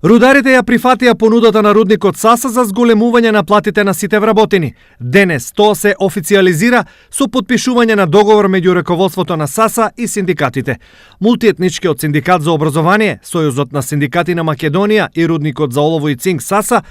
Рударите ја прифатија понудата на рудникот Саса за зголемување на платите на сите вработени. Денес тоа се официализира со потпишување на договор меѓу раководството на Саса и синдикатите. Мултиетничкиот синдикат за образование, Сојузот на синдикати на Македонија и рудникот за олово и цинк Саса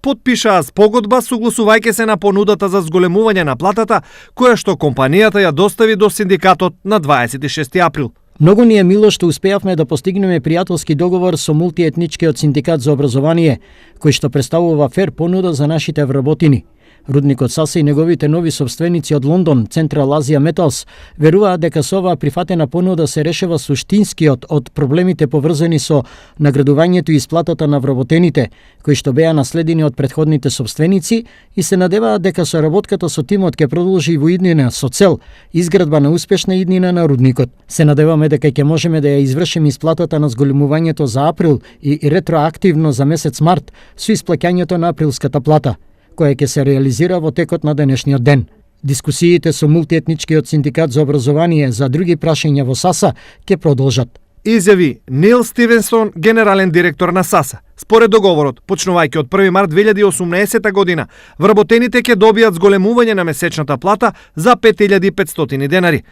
потпишаа спогодба согласувајќи се на понудата за зголемување на платата, која што компанијата ја достави до синдикатот на 26 април. Многу ни е мило што успеавме да постигнеме пријателски договор со мултиетничкиот синдикат за образование, кој што представува фер понуда за нашите вработени. Рудникот Саса и неговите нови собственици од Лондон, Централ Азија Металс, веруваат дека со оваа прифатена понуда се решава суштинскиот од проблемите поврзани со наградувањето и исплатата на вработените, кои што беа наследени од претходните собственици, и се надеваат дека соработката со тимот ќе продолжи во иднина со цел изградба на успешна иднина на рудникот. Се надеваме дека ќе можеме да ја извршиме исплатата на зголемувањето за април и ретроактивно за месец март со исплаќањето на априлската плата, која ќе се реализира во текот на денешниот ден. Дискусиите со мултиетничкиот синдикат за образование за други прашања во Саса ќе продолжат. Изјави Нил Стивенсон, генерален директор на Саса. Според договорот, почнувајќи од 1 март 2018 година, вработените ќе добијат зголемување на месечната плата за 5500 денари.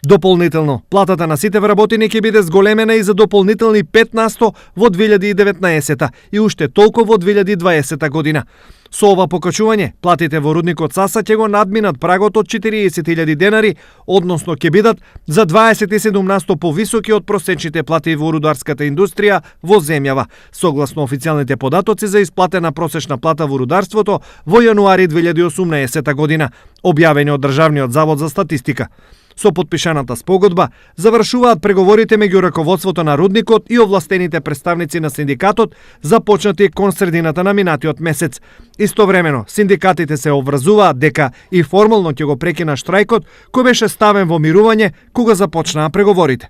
Дополнително, платата на сите вработени ќе биде зголемена и за дополнителни 5% во 2019 и уште толку во 2020 година. Со ова покачување, платите во рудникот Саса ќе го надминат прагот од 40.000 денари, односно ќе бидат за 27% повисоки од просечните плати во рударската индустрија во земјава, согласно официјалните податоци за исплатена просечна плата во рударството во јануари 2018 година, објавени од Државниот завод за статистика. Со потпишаната спогодба завршуваат преговорите меѓу раководството на рудникот и овластените представници на синдикатот, започнати кон средината на минатиот месец. Истовремено, синдикатите се обврзуваат дека и формално ќе го прекина штрајкот кој беше ставен во мирување кога започнаа преговорите.